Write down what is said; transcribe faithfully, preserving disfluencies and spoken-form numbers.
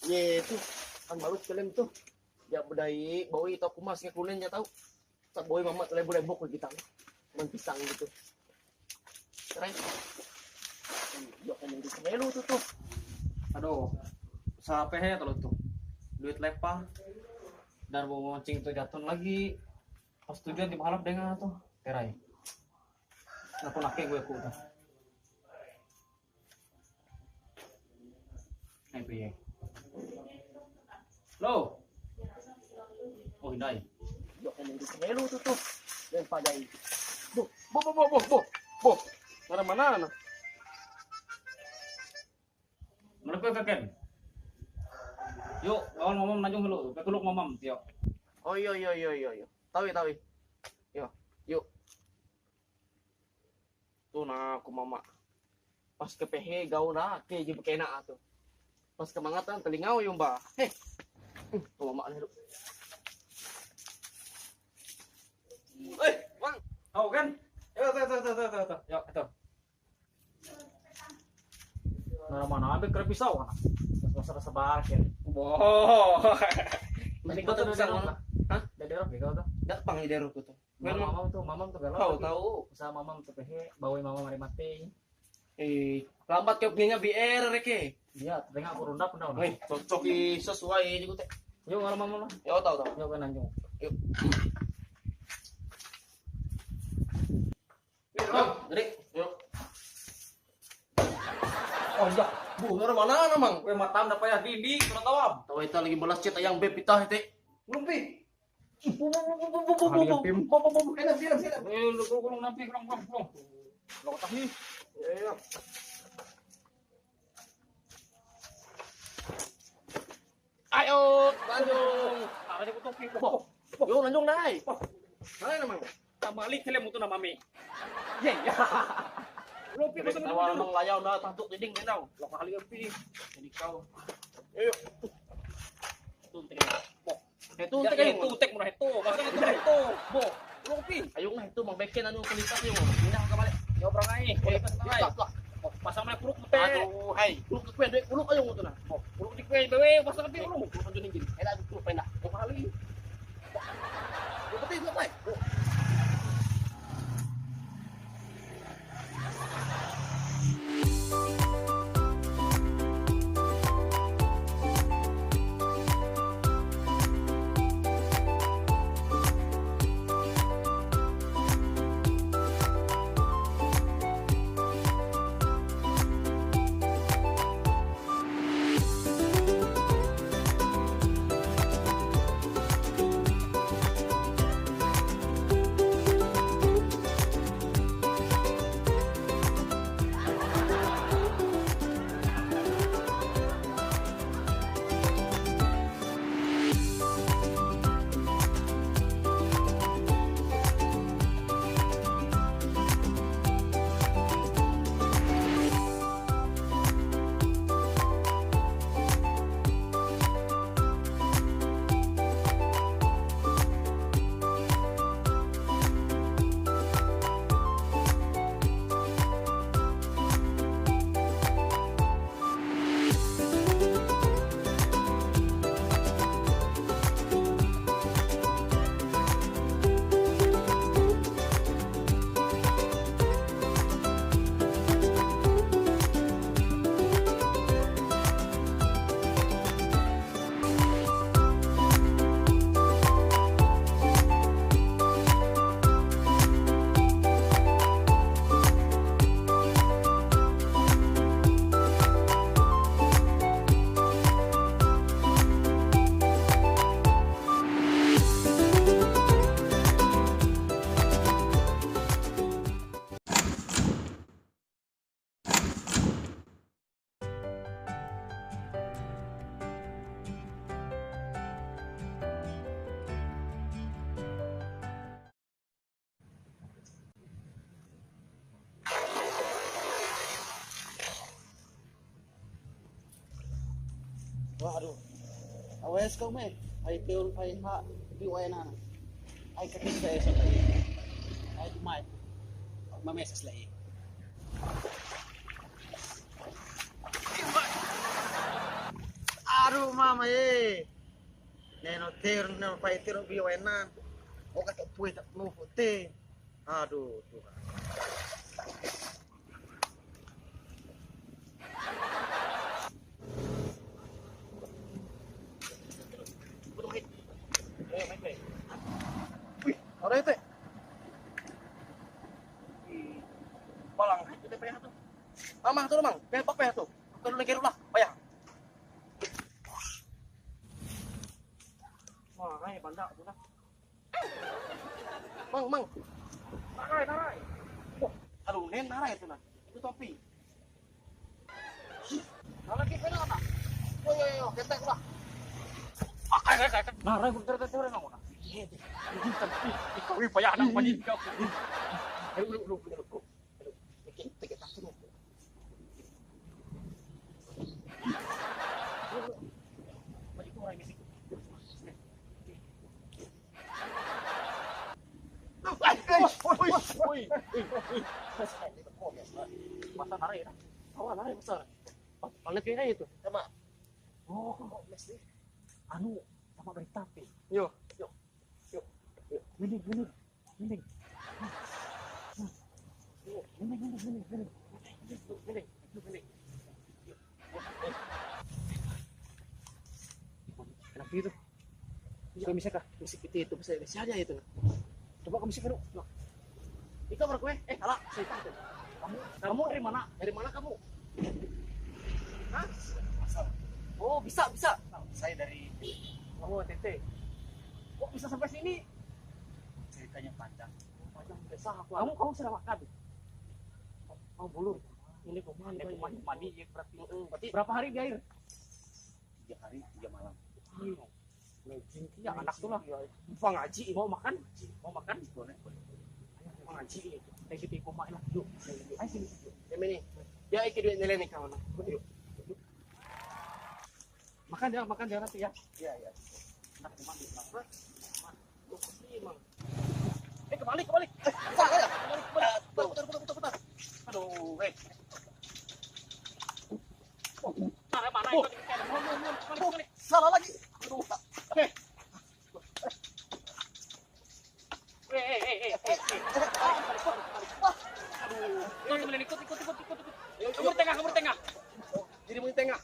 Ye tuh, kan balut kelem tuh. Ya bedai, bawi tau kumas ke kunenya tau. Tak bawi mama tuh lembok-lembok ke kita. Man pisang gitu. Keren. Yok yang di semelu tuh tuh. Aduh, usaha pehe kalau tuh. Duit lepah. Dan mau mancing tuh jatuh lagi. Pas tujuan di malam dengan tuh. Terai. Aku laki gue aku tuh. Hai, piye? Lo? Oh, hindai. Yok, yang di semelu tuh, tuh. Yang pajai. Boh, boh, boh, boh, boh, boh. Boh. Mana, mana, nah? Mana kau kaken? Yuk, kawan mamam najung dulu. Pekuluk mamam, tiok. Oh, iya, iya, iya, iya, iya. Tahu ya, tahu ya. Yo, yuk. Tuh nah, aku mama. Pas kepehe gauna ke je bekena tuh. Pas kemangatan telingau yumba. Heh. Tuh mama nih. Eh, Bang. Tahu kan? Yo, tuh, tuh, tuh, tuh, tuh, tuh. Yo, tuh. Nah, mana ambil kerap pisau, anak? Masa sabar ya. Boh. Tadi kau tuh bisa ngomong. Hah? Dari Eropa ya kau tuh? Datang di Eropa tuh. Mamam tuh, mamam tuh galau. Kau tahu? Usaha mamam tuh pehe, bawa mamam hari mati. Eh, lambat kau punya B R reke. Iya, tengah aku rundap, rundap. Weh, cocok di sesuai juga teh. Yuk, kalau mamam lah. Ya, tahu, tahu. Yuk, kan anjung. Yuk. Yuk, jadi. Yuk. Oh iya, bu, orang mana namang? Kue matam dapat ya dindi, pernah tawam. Tahu itu lagi balas chat yang beb pitah itu. Belum pi. Enak, enak, enak. Eh, lu kurung, kurung, nanti kurung, kurung, kurung. Lo tahi. Iya, iya. Ayo, lanjut. Ada aku topi. Boh, boh. Yo, lanjut, Nay. Boh. Nay, namang. Tambah lik, helm itu nama mi. Ye, ya. Lo pi, pasang dulu. Namang layau, nah, tantuk dinding, dinding. Lo kali, pi. Jadi kau. Ayo. Tuh, tengok. Boh. Itu, ya, tengok. Itu, tek, murah itu. Pasang itu, itu. Boh. Lo pi. Ayo, nah, itu, Mang Beken, anu, kualitas, yo. Pindah ke balik. Ya, orang, ay. Kualitas, ay. Lah, lah. Oh, pasang mana kuruk, mete. Aduh, hai. Kuruk ke kuen, dek, kuruk ayo ngono nah. Oh, kuruk di kuen, bewe, pasang di kuruk. Kuruk aja nih, gini. Enak, kuruk, enak. Kuruk kali. Kuruk kali, kuruk kali. Waduh. Awes kau meh. Ai teol ai ha di wayana. Ai ketik saya sampai. Ai mai. Mameses lagi. Aduh, Mama ye. Neno ter, neno pai ter bi wenan. Oka tak pue tak nuhu te. Aduh, Tuhan. Wih, ada itu. Palang itu payah tuh. Mamah tuh, Mang. Payah, payah tuh. Kalau lagi lah, payah. Wah, hai, banda tuh nah. Mang, Mang. Narai, narai. Wah, aduh, nen narai tuh nah. Itu topi. Nah, lagi kena anak. Yo, yo, yo, ketek lah. Ah, kayak, kayak, kayak. Narai, gue terus, terus, terus, nah. Iya, deh. Ini kan, ih, ih, kau, ih, payah anak, payah. Aduh, aduh, aduh, aduh. Aduh, oke, tiga, satu, dua. Baju kurang isi. Woi, woi, woi, woi. Pasar narai ya? Awal narai pasar. Planet kayaknya itu. Sama. Oh, kok mesti? Anu, sama berita api. Yo, yo, yo, yo. Gini, gini. Mending. Mending, mending, mending, mending. Mending, mending, mending. Kenapa itu? Sudah bisa kah? Bisa kita itu, bisa, bisa aja itu. Coba kamu sih dulu. Nah. Itu berapa, eh? Eh, salah. Saya tahu. Kamu, kamu dari mana? Dari mana kamu? Hah? Oh, bisa, bisa. Saya dari, kamu N T T. Kok bisa sampai sini? Ceritanya panjang. Panjang, susah aku. Kamu, kamu sudah makan? Oh, belum. Ini kok mandi, ini kok mandi, mandi, ya, berarti. Mm-mm, berarti berapa hari di air? Tiga hari, tiga malam. Iya. Ya, anak tuh lah. Lupa ngaji. Mau makan? Mau makan? Boleh, boleh. Mau ngaji. Kayak gitu, koma lah. Yuk. Ayo sini. Yang ini. Ya, iki duit nilai nih, kawan. Yuk. Makan ya, makan ya nanti ya. Iya, iya. Enak, Mang. Mang. Mang. Mang. Eh, kebalik, kebalik. Eh, salah ya? Kebalik, kebalik. Putar, putar, putar, putar, putar. Aduh, eh. Mana, mana? Oh. Ikut, ikut, ikut. Mun, mun, mun. Kebalik, kebalik. Salah lagi. Aduh. Eh. Eh, eh, eh, eh, eh, eh. Aduh. Ikut, ikut, ikut, ikut, ikut, ikut. Yuk, yuk. Kamu di tengah, kamu di tengah. Oh, jadi mau di tengah.